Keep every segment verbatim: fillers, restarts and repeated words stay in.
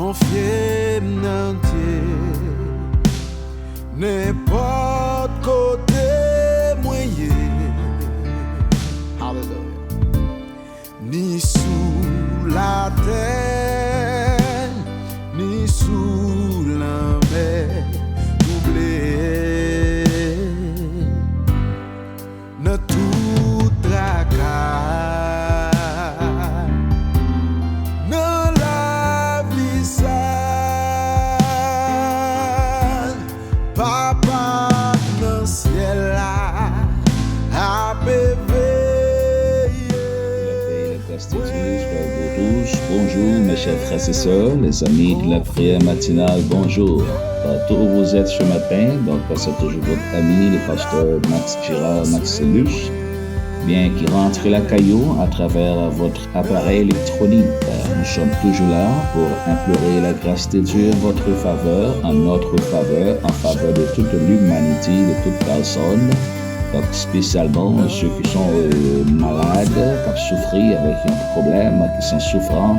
Konfye m nan Dye, nenpòt kote mwen ye. Hallelujah. Ni sou latè, ni sou lanmè twouble. Nan tout traka, nan lavi sa, Papa nan syèl la ape veye. Bonjour, mes chers frères et sœurs, les amis de la prière matinale, bonjour. Partout où vous êtes ce matin, donc c'est toujours votre ami, le pasteur Max Gérard Maximus, bien qui rentre la caillou à travers votre appareil électronique. Nous sommes toujours là pour implorer la grâce de Dieu en votre faveur, en notre faveur, en faveur de toute l'humanité, de toute personne. Donc, spécialement ceux qui sont euh, malades, qui souffrent avec un problème, qui sont souffrants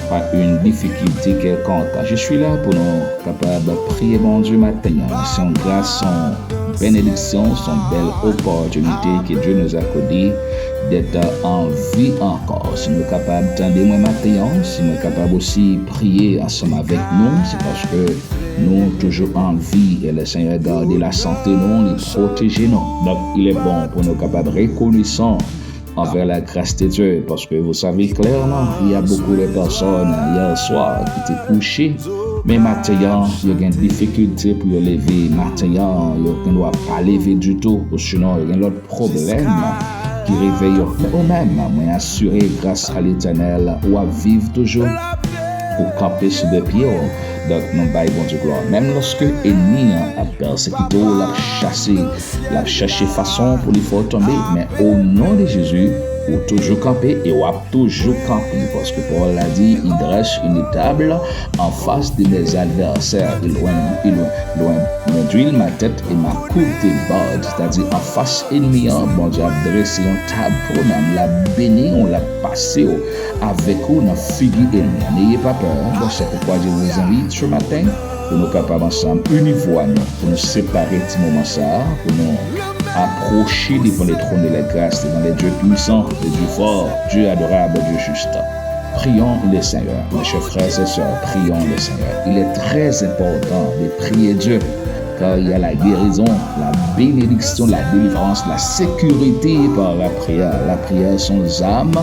par une difficulté quelconque. Je suis là pour nous kapab priye Bondye maten an. Se yon gras, se yon benediksyon, se yon bèl opòtinite ke Dieu nous accorde d'être en vie encore. Si nou kapab tande mwen maten an, si mwen kapab osi priye ansanm avèk nou, se paske nou toujou an vi e le Seigneur gade lasante nou, li pwoteje nou. Donk, il est bon pou nou kapab rekonesan envè la gras de Dye, paske vous savez clairement, il y a beaucoup de personnes hier soir ki te kouche, men maten an, yo gen difikilte pou yo leve. Maten an, yo gen dwa pa leve ditou, osinon yo gen lòt pwoblèm ki rive yo. Men ou menm, mwen asire, gras a Letènèl, w ap viv toujou. Ou kanpe sou de pye w. Donk, nou bay Bondye glwa. Menm lòske ènmi an ap pèsekite w, l ap chase, l ap chache fason pou li fè w tonbe, men o non de Jezi, ou toujou kanpe e w ap toujou kanpe, paske pawòl la di, il dresse une table en face de mes adversaires, il loin, il loin, loin, loin d'huile ma tête et ma coupe déborde, sètadi anfas ènmi an, Bondye ap drese yon tab pou ou menm, l ap beni w, l ap pase w avèk ou nan figi ènmi an. N'ayez pas peur, hein. Bon, c'est pourquoi je vous invite ce matin pou nou kapab ansanm ini vwa nou, pou nou separe ti moman sa a, pou nou apwoche devan le trône de la grâce, devant le Dieu puissant, le Dieu fort, Dieu adorable, Dieu juste. Prions le Seigneur. Mes chers frères et sœurs, prions le Seigneur. Il est très important de prier Dieu, car il y a la guérison, la bénédiction, la délivrance, la sécurité par la prière. La prière sont des armes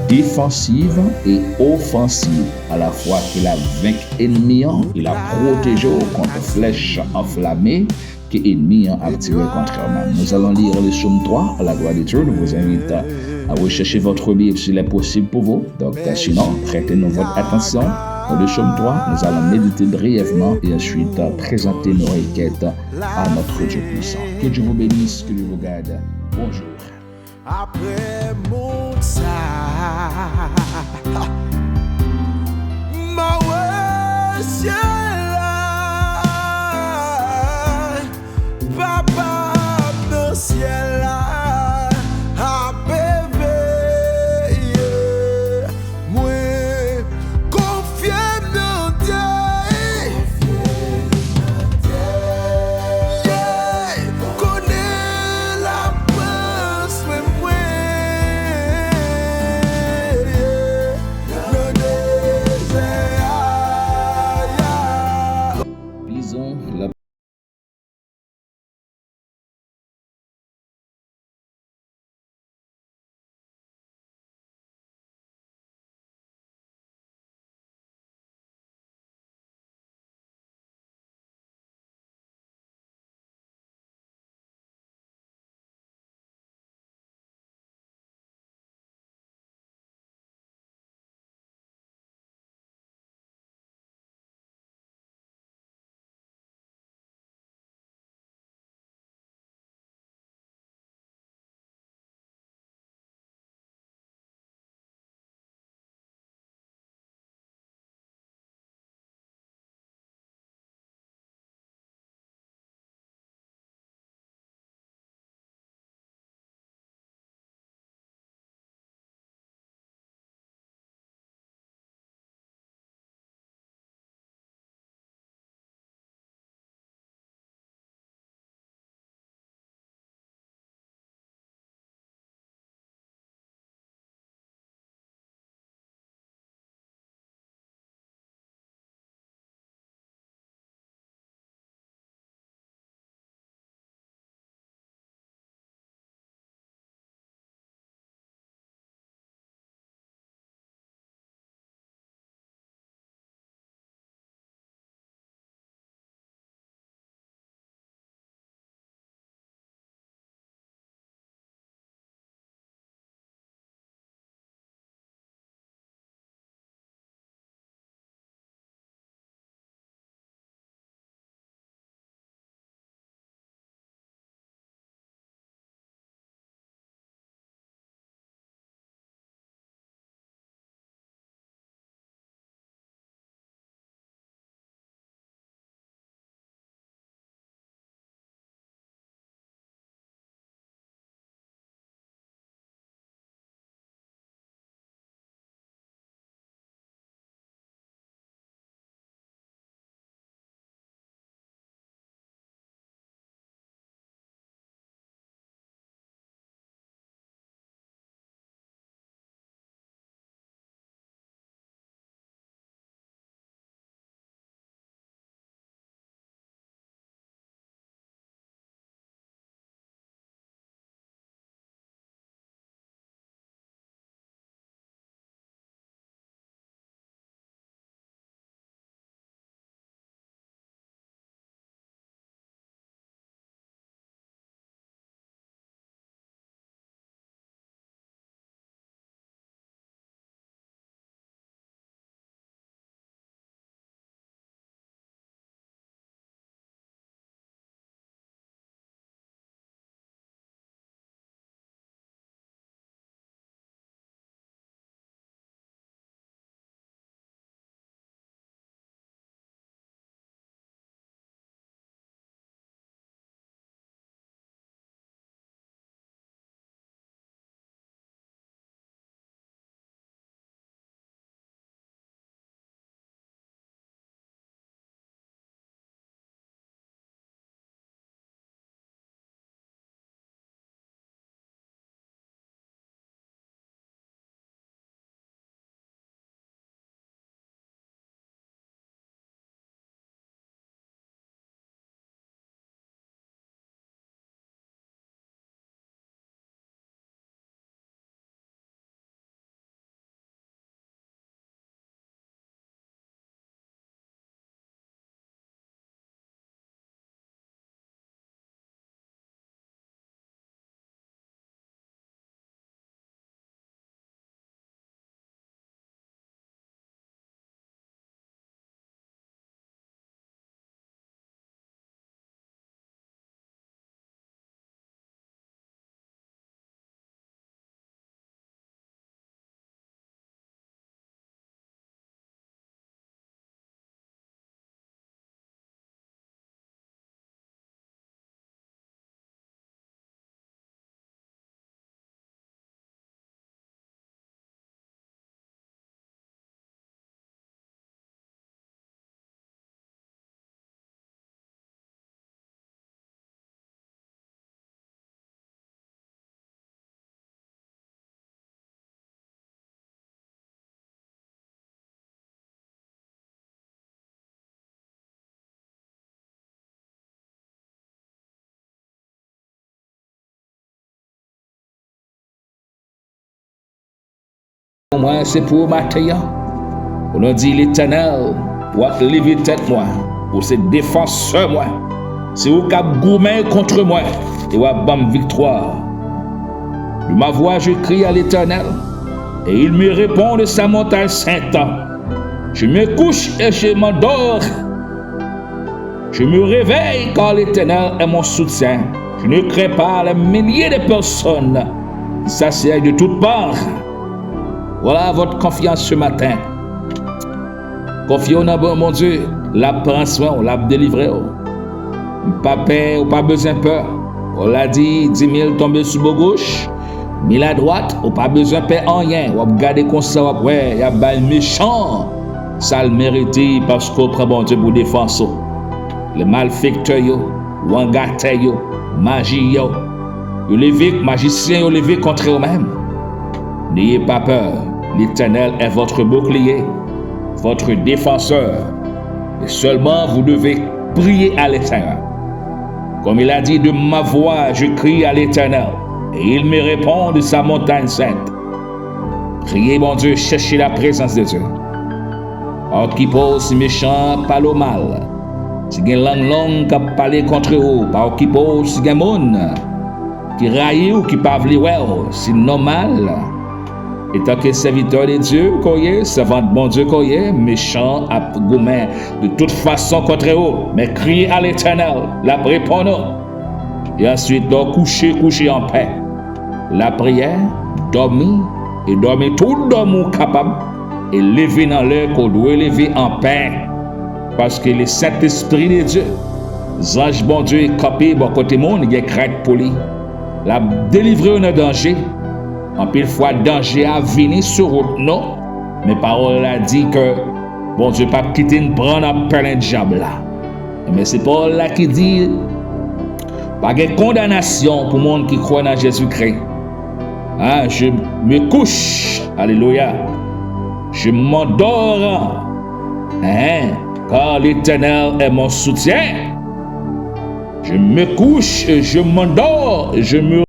défensives et offensives à la fois. Ki la venk ènmi an, ki la pwoteje w kont flèch anflame ke ènmi an ap tire kont ou. Nous allons lire le psaume trois à la gloire de Dieu. Nous vous invite à rechercher votre Bible s'il est possible pour vous. Donc, sinon, prêtez-nous votre attention. Dans le psaume trois, nous allons méditer brièvement et ensuite présenter nos requêtes à notre Dieu puissant. Que Dieu vous bénisse, que Dieu vous garde. Bonjour. Apre mond sa, m a wè syèl la, Papa m nan syèl la ape veye. Mwen konfye m nan Dye. Yeah, konnen l ap pran swen mwen. Nan dezè a, yeah. Mwen, se pou ou maten an. Ou nan di, Letènèl, w ap leve tèt mwen. Ou se defansè mwen. Se ou k ap goumen kont mwen e w ap ban m viktwa. De ma voix, je crie à l'Éternel, et il me répond de sa montagne sainte. Je me couche et je m'endors. Je me réveille car l'Éternel est mon soutien. Je ne crains pas les milliers de personnes qui s'assiègent de toutes parts. Voilà votre confiance ce matin. Konfye w nan bon Bondye, l ap pran swen w, l ap delivre w. Pa pè, ou pa bezwen pè. Pawòl la di, di mil tonbe sou bò goch, mil adwat, ou pa bezwen pè anyen. W ap gade konsa, w ap wè, y ap bay mechan sa l merite, paske w pran Bondye pou defans ou. Lè malfektè yo, wangatè yo, maji yo, yo leve, majisyen yo leve kont ou menm. N'ayez pas peur, l'Éternel est votre bouclier, votre défenseur. Et seulement vous devez prier à l'Éternel. Comme il a dit, de ma voix, je crie à l'Éternel, et il me répond de sa montagne sainte. Priye Bondye, chèche la prezans de Dye. Pa okipe w si mechan an pale w mal. Si gen lang long k ap pale kont ou, pa okipe w si gen moun ki rayi w, ki pa vle wè w, se nòmal. Etanke sèvitè de Dye ke w ye, sèvant Bondye ke w ye, mechan an ap goumen de tout fason kont ou, men kriye a Letènèl, l ap reponn ou. E answit, lè w kouche, kouche anpè. Lapriyè, dòmi, e dòmi tout dòmi w kapab, e leve nan lè ke w dwe leve anpè. Paske le Sentespri de Dye, zanj Bondye kanpe bò kote moun, gen krent pou li. L ap delivre w nan danje. Anpil fwa, danje a vini sou wout nou, men pawòl la di ke Bondye p ap kite n pran nan pèlen dyab la. Men se pawòl la ki di, pa gen kondanasyon pou moun ki kwè nan Jezikri. Ah, je me couche, alelouya, je m'endors, hein, car l'Éternel est mon soutien. Je me couche, je m'endors, je me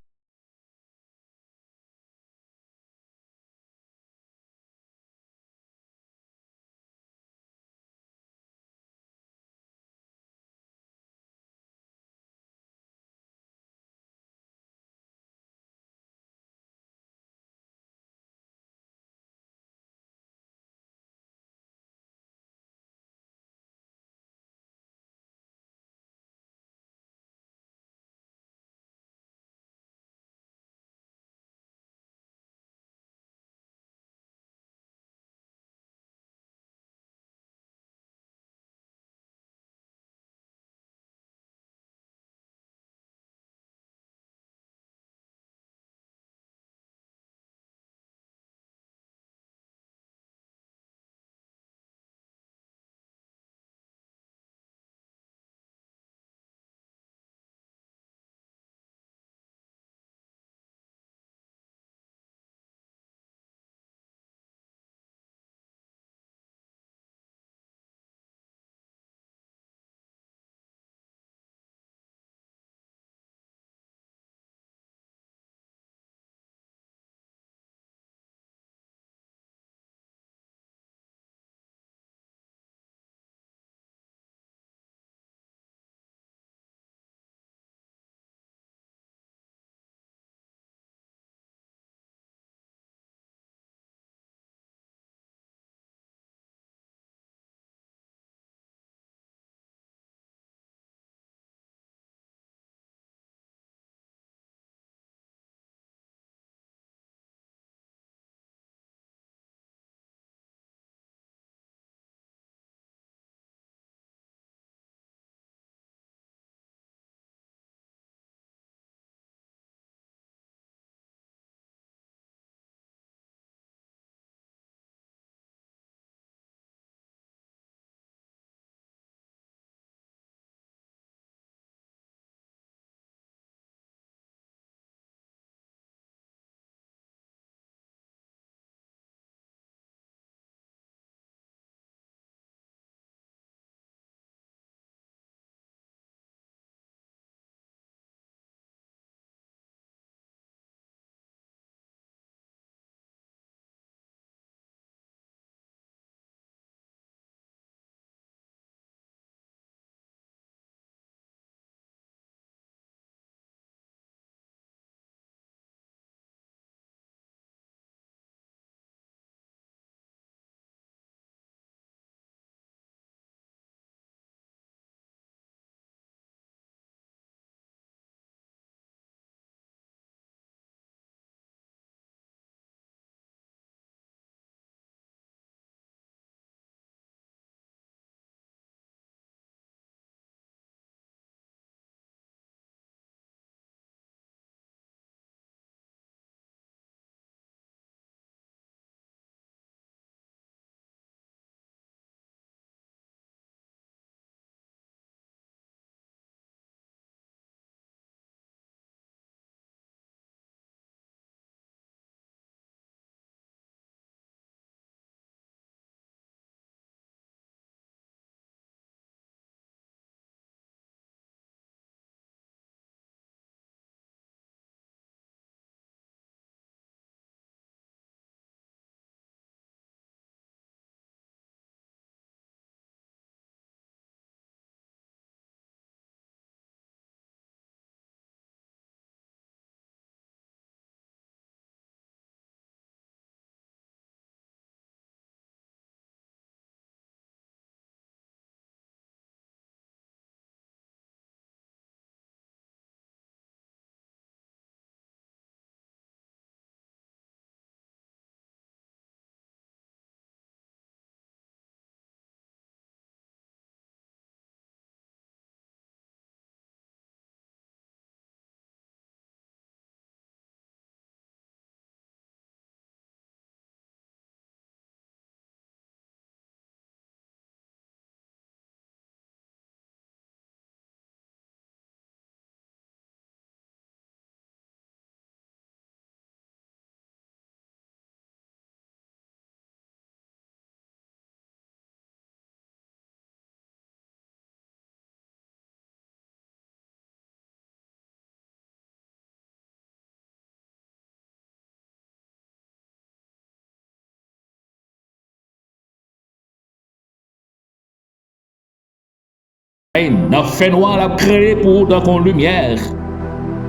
Nan fènwa, l ap klere pou ou tankou yon limyè.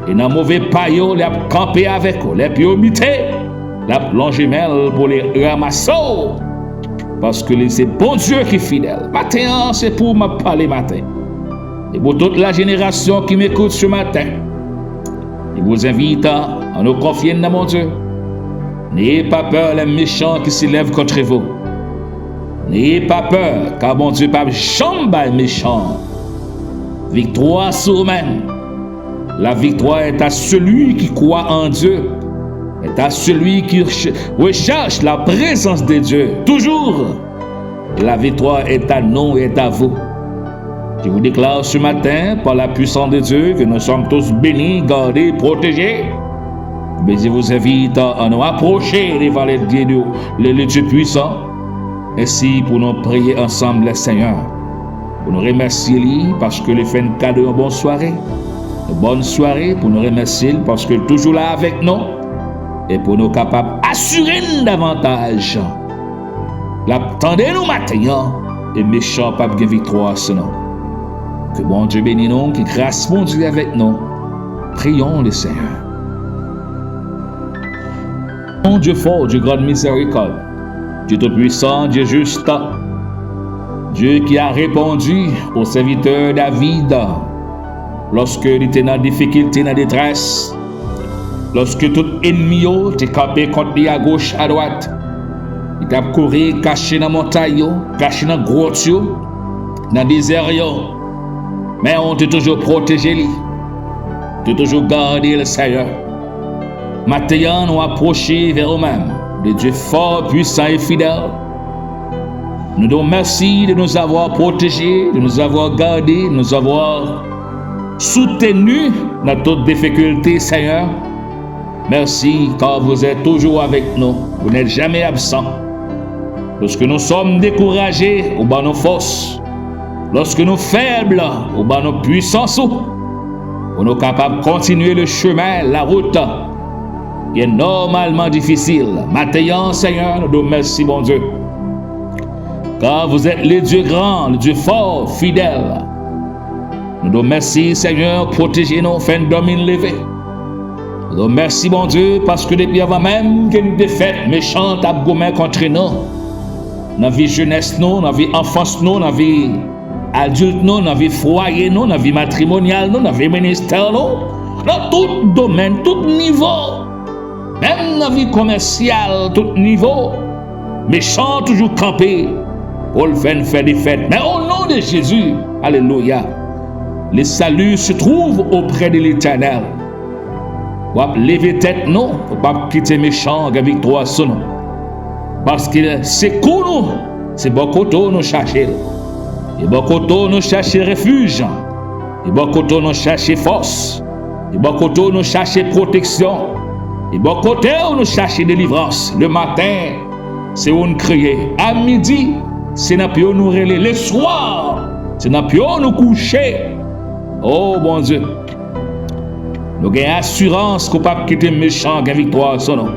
E nan move pa yo, l ap kanpe avèk ou. Lè pye w bite, l ap lonje men l pou li ranmase w. Paske li se Bondye ki fidèl. Maten an, se pou ou m ap pale maten. E pou tout la jenerasyon ki m ekout se maten. Je vous invite à nous confier dans mon Dieu. N'ayez pas peur les méchants qui s'élèvent contre vous. N'ayez pas peur, car Bondye p ap janm bay mechan viktwa sou ou menm. La victoire est à celui qui croit en Dieu, est à celui qui ch- recherche la présence de Dieu. Toujours, la victoire est à nous et est à vous. Je vous déclare ce matin, par la puissance de Dieu, que nous sommes tous bénis, gardés, protégés. Mais je vous invite à nous approcher devant le Dieu, le, le Dieu puissant, ainsi pour nous prier ensemble le Seigneur. Pou nou remèsye li paske li fè n kado yon bon sware. Yon bòn sware pou nou remèsye l paske l toujou la avèk nou. E pou nou kapab asire n davantaj. L ap tande nou maten an, e mechan p ap gen viktwa sou nou. Ke Bondye beni nou, ke gras Bondye avèk nou. Prions le Seigneur. Mon Dieu fort, Dieu grande miséricorde, Dieu tout-puissant, Dieu juste, Dieu qui a répondu au serviteur David lorsque il était dans difficulté, dans détresse, lorsque tout ennemi yo te kanpe kont li a goch, a dwat, li t ap kouri kache nan montay yo, kache nan gwòt yo, nan dezè yo. Men ou te toujou pwoteje li, te toujou gade l, Senyè. Maten an, nou apwoche vè ou menm, le Dieu fort, puissant et fidèle. Nous te remercions de nous avoir protégés, de nous avoir gardés, de nous avoir soutenus dans toute difficulté, Seigneur. Merci, car vous êtes toujours avec nous. Vous n'êtes jamais absent. Lorsque nous sommes découragés, ou ban nou fòs. Lorsque nous faibles, ou ban nou pwisans ou. Pou nou kapab kontinye le chemin, la route, qui est normalement difficile. Maten an, Senyè, nou di w mèsi, Bondye. Car vous êtes le Dieu grand, le Dieu fort, fidèle. Nou di w mèsi, Senyè, pwoteje nou, fè n dòmi n leve. Nou di w mèsi, Bondye, paske depi anvan menm ke n te fèt, mechan t ap goumen kont nou. Nan vi jenès nou, nan vi anfans nou, nan vi adilt nou, nan vi fwaye nou, nan vi matrimonyal nou, nan vi ministè nou, nan tout domèn, tout nivo, menm nan vi komèsyal, tout nivo, mechan toujou kanpe pou l fè n fè defèt. Men o non de Jezi, alelouya, le salut se trouve auprès de l'Éternel. W ap leve tèt nou, ou p ap kite mechan an gen viktwa sou nou. Paske sekou nou, se bò kote w nou chache l. E bò kote w nou chache refij. E bò kote w nou chache fòs. E bò kote w nou chache pwoteksyon. E bò kote w nou chache delivrans. Le maten, se ou n kriye. A midi, se nan pye w nou rele. Le soir, se nan pye w nou kouche. O Bondye, nou gen asirans ke w p ap kite mechan gen viktwa sou nou.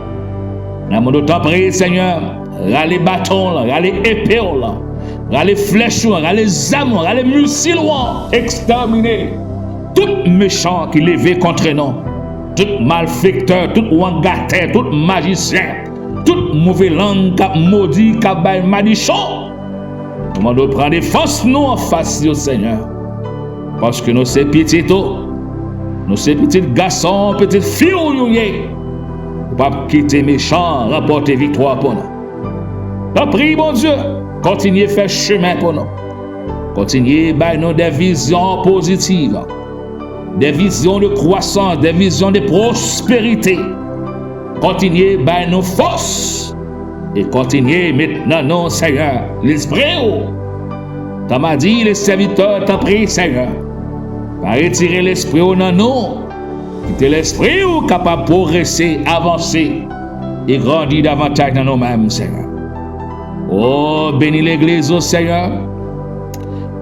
Nan mond ou tanpri, Senyè, rale baton w lan, rale epe w lan, rale flèch ou an, rale zam ou an, rale misil ou an, ekstèmine tout mechan ki leve kont nou, tout malfektè, tout wangatè, tout majisyen, tout move lang k ap modi, k ap bay madichon. Nou mande w pran defans nou anfas yo, Senyè. Paske nou se pitit ou. Nou se pitit gason, pitit fi w nou ye. Ou p ap kite mechan an ranpòte viktwa pou nou. Tanpri, Bondye, kontinye fè chemen pou nou. Kontinye bay nou de vizyon pozitiv, de vizyon de kwasans, de vizyon de pwosperite. Kontinye bay nou fòs e kontinye met nan nou, Senyè, lespri w. Tanm a di, le sèvitè, tanpri, Senyè, pa retire lespri w nan nou. Kite lespri w kapab pwogrese, avanse e grandi davantaj nan nou menm, Senyè. O, beni legliz ou, Senyè.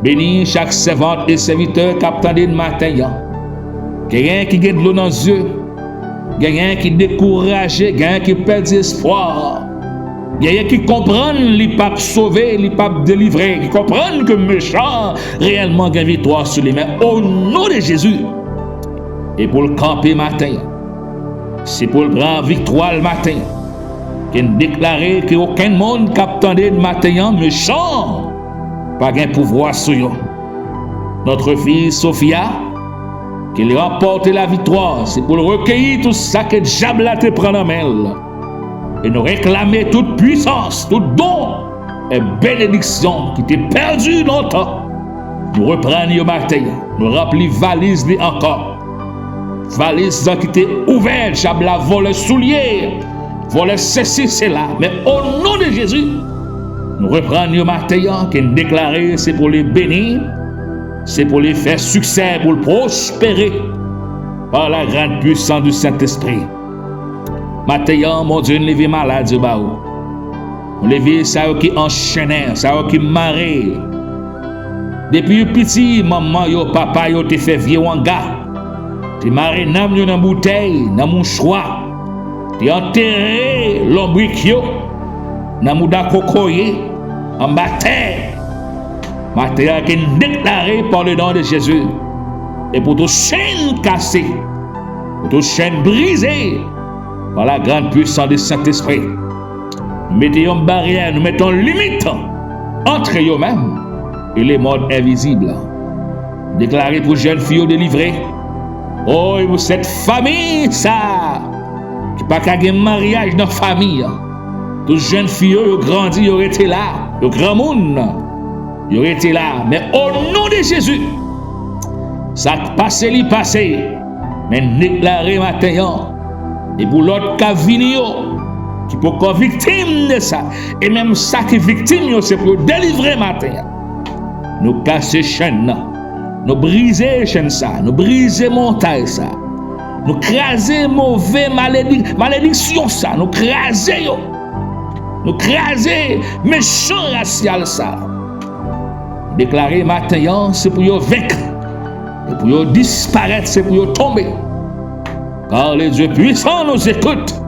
Beni chak sèvant e sèvitè k ap tande n maten an. Genyen ki gen dlo nan zye, genyen ki dekouraje, genyen ki pèdi espwa. Gèyè ki konprann li p ap sove, li p ap delivre, ki konprann ke mechan reyèlman gen viktwa sou li. Men o non de Jezi, e pou l kanpe maten an, se pou l pran viktwa l maten an. Ke n deklare ke okenn moun k ap tande n maten an, mechan pa gen pouvwa sou yo. Notre fille Sophia, ke li ranpòte laviktwa, se pou l rekeyi tout sa ke dyab la te pran nan men l. E nou reklame tout pwisans, tout don e benediksyon ki te pèdi lontan. Nou reprann yo maten an, nou ranpli valiz li ankò. Valiz lan ki te ouvè, dyab la vòlè soulye, vòlè sesi sela. Men o non de Jezi, nou reprann yo maten an, ke n deklare se pou li beni, se pou li fè siksè, pou l pwospere, par la grande puissance du Saint-Esprit. Maten an, Bondye, n leve malad yo ba ou. Nou leve sa yo ki anchennen, sa yo ki mare. Depi yo piti, manman yo, papa yo te fè vye wanga, te mare nanm yo nan boutèy, nan mouchwa, te antere lonbrik yo nan mouda kokoye, anba tè. Maten an, ke n deklare par le nom de Jésus, e pou tout chenn kase, pou tout chenn brize, par la grande puissance du Saint-Esprit. Nou mete yon baryè, nou mete yon limit ant yo menm e le monde invisible. Deklare pou jèn fi yo delivre. O, e pou sèt fanmi sa ki pa ka gen maryaj nan fanmi an. Tout jèn fi yo, yo grandi, yo rete la, yo granmoun, yo rete la. Men o non de Jezi, sa k pase li pase, men n deklare maten an, e pou lòt k ap vini yo, ki poko viktim de sa, e menm sa ki viktim yo, se pou yo delivre maten an. Nou kase chenn nan, nou brize chenn sa, nou brize montay sa, nou kraze move maledi-, malediksyon sa, nou kraze yo, nou kraze mechan rasyal sa. Deklare maten an, se pou yo venk, e pou yo disparèt, se pou yo tonbe. Car le Dieu puissant nous écoute,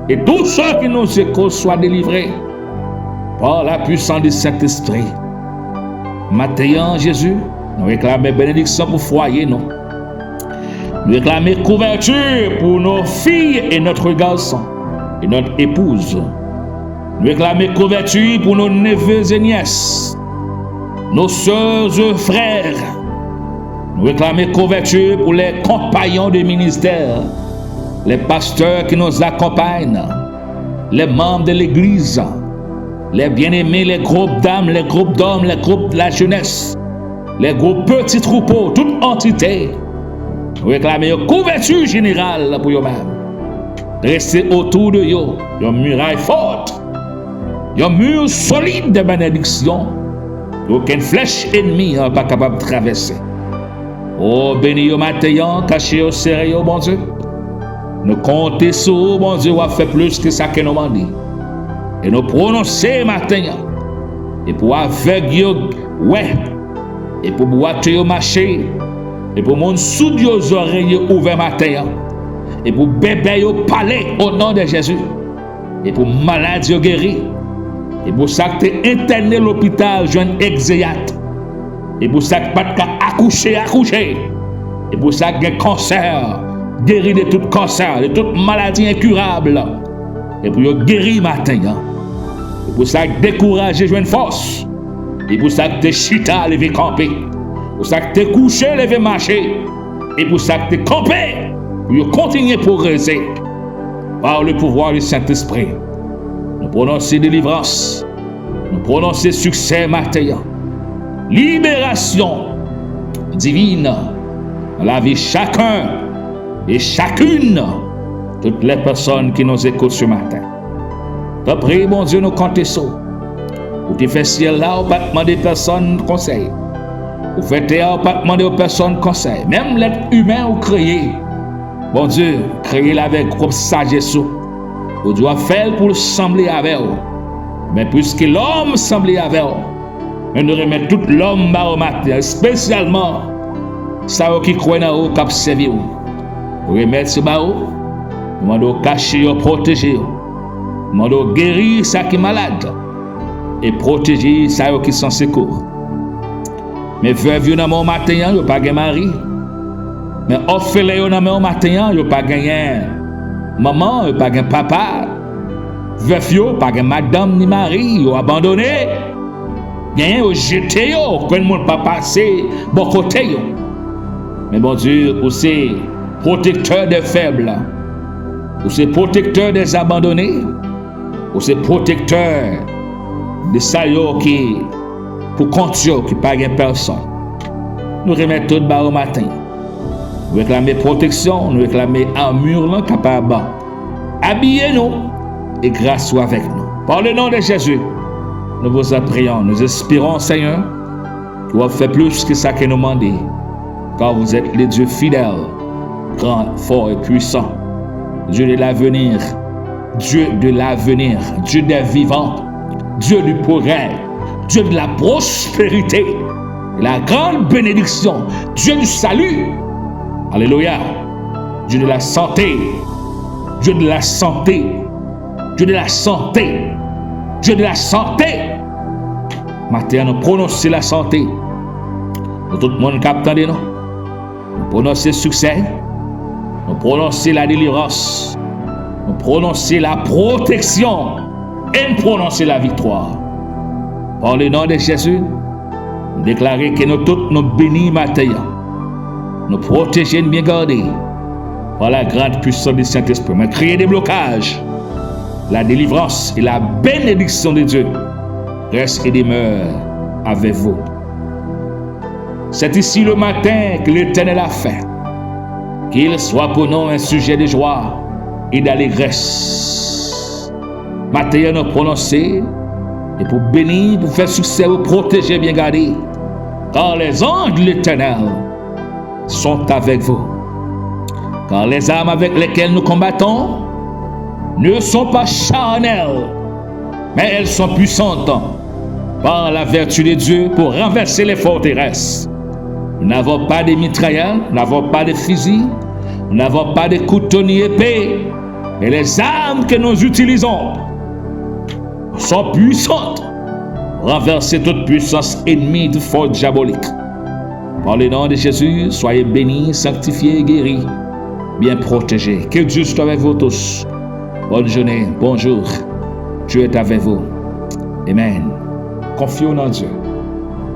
et tous ceux qui nous écoutent soient délivrés par la puissance du Saint-Esprit. Maten an, Jezi, nou reklame benediksyon pou fwaye nou. Nou reklame kouvèti pou nos filles et notre garçon et notre épouse. Nou reklame kouvèti pou nos neveux et nièces, nos sœurs et frères. Nou reklame kouvèti pou les compagnons de ministère, les pasteurs qui nous accompagnent, les membres de l'église, les bien-aimés, les groupes d'âmes, les groupes d'hommes, les groupes de la jeunesse, les groupes petits troupeaux, tout antite. Nou reklame yon kouvèti jeneral pou yo menm. Drese otou de yo yon miray fò, yon mi solid de benediksyon, ke okenn flèch ènmi an pa kapab travèse. O, beni yo maten an, kache yo, sere yo, Bondye. Nou konte sou ou, Bondye, w ap fè plis ke sa ke nou mande. E nou pwononse maten an, e pou avèg yo wè, e pou bwate yo mache, e pou moun soud yo zòrèy yo ouvè maten an, e pou bèbè yo pale o non de Jezi, e pou malad yo geri, e pou sa k te entène lopital jwenn egzeyat, e pou sa k pa t ka akouche, akouche, e pou sa k gen kansè, geri de tout kansè, de tout maladi enkirab, e pou yo geri maten an, e pou sa k dekouraje jwenn fòs, e pou sa k te chita leve kanpe, pou sa k te kouche leve mache, e pou sa k te kanpe, pou yo kontinye pwogrese. Par le pouvoir du Saint-Esprit, nou pwononse delivrans, nou pwononse siksè maten an, liberasyon divin dans la vie chacun et chacune, toutes les personnes qui nous écoutent ce matin. Tanpri, Bondye, nou konte sou ou. Ou te fè syèl la, ou pa t mande pèsonn konsèy. Ou fè tè a, ou pa t mande yon pèsonn konsèy. Menm lèt imen ou kreye, Bondye, kreye l avèk gwoup sajès ou. Ou di w ap fè l pou l sanble avè w. Men piske lòm sanble avè w, men nou remèt tout lòm ba ou maten an, espesyalman sa yo ki kwè nan ou, k ap sèvi w. Nou remèt yo ba ou, nou mande w kache yo, pwoteje yo. Mande w geri sa ki malad e pwoteje sa yo ki san sekou. Men vèv yo nan men w maten an, yo pa gen mari. Men òfelen yo nan men w maten an, yo pa genyen manman, yo pa gen papa. Vèv yo pa gen madanm ni mari, yo abandone. Genyen yo jete yo, okenn moun pa pase bò kote yo. Men Bondye, ou se pwotektè dè fèb, ou se pwotektè dè abandone, ou se pwotektè de sa yo ki pou kont yo, ki pa gen pèsonn. Nou remèt tout ba ou maten. Nou reklame pwoteksyon, nou reklame amir lan kapab abiye nou e gras ou avèk nou. Par le nom de Jésus, nous vous prions, nous espérons, Seigneur, que w ap fè plis ke sa ke nou mande, car vous êtes le Dieu fidèle, grand, fort et puissant, Dieu de l'avenir, Dieu de l'avenir, Dieu des vivants, Dieu du progrès, Dieu de la prospérité, la grande bénédiction, Dieu du salut. Alléluia. Dieu de la santé, Dieu de la santé, Dieu de la santé, Dieu de la santé. Maten an, nou pwononse lasante pou tout moun k ap tande nou. Nou pwononse siksè. Nou pwononse ladelivrans. Nou pwononse lapwoteksyon. E n pwononse laviktwa. Par le nom de Jésus, nou deklare ke nou tout nou beni maten an. Nou pwoteje, n byen gade par la grande puissance du Saint-Esprit. Mwen kreye deblokaj, la délivrance et la bénédiction de Dieu reste et demeure avec vous. C'est ici le matin que l'Éternel a fait. Qu'il soit pour nous un sujet de joie et d'allégresse. Maten an, nou pwononse, e pou beni, pou fè siksè, pou pwoteje, byen gade. Car les anges de l'Éternel sont avec vous. Car les armes avec lesquelles nous combattons ne sont pas charnelles, mais elles sont puissantes par la vertu de Dieu pour renverser les forteresses. Nous n'avons pas de mitrailleur, nous n'avons pas de fusil, nous n'avons pas de couteau ni épée, mais les armes que nous utilisons sont puissantes pour renverser toute puissance ennemie, toute force diabolique. Par le nom de Jésus, soyez bénis, sanctifiés, guéris, bien protégés. Que Dieu soit avec vous tous. Bonne journée, bonjour. Dieu est avec vous. Amen. Konfye w nan Dye.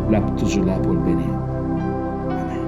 L ap toujou la pou l beni w. Amen.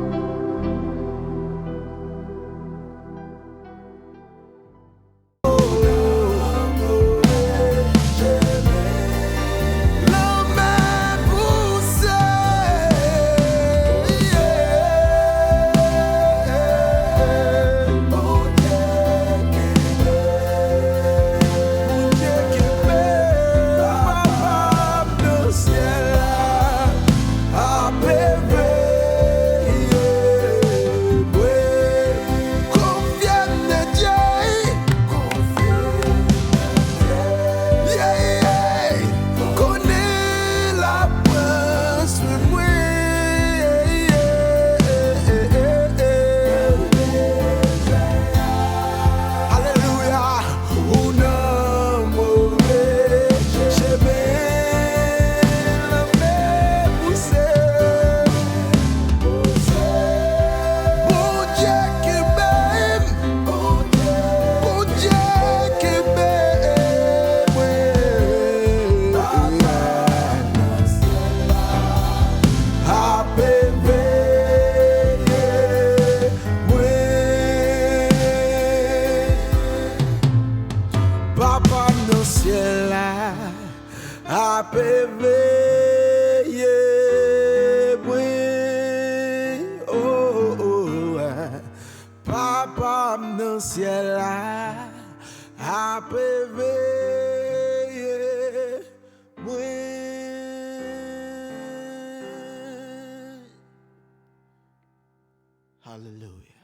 Alelouya. Ou nan move chemen, lanmè pouse. Bondye kenbe m, Bondye kenbe mwen. Ape veye mwen. Papa m nan syèl la ape veye mwen. Oh, oh, oh. Papa m nan syèl la ape veye mwen. Alelouya.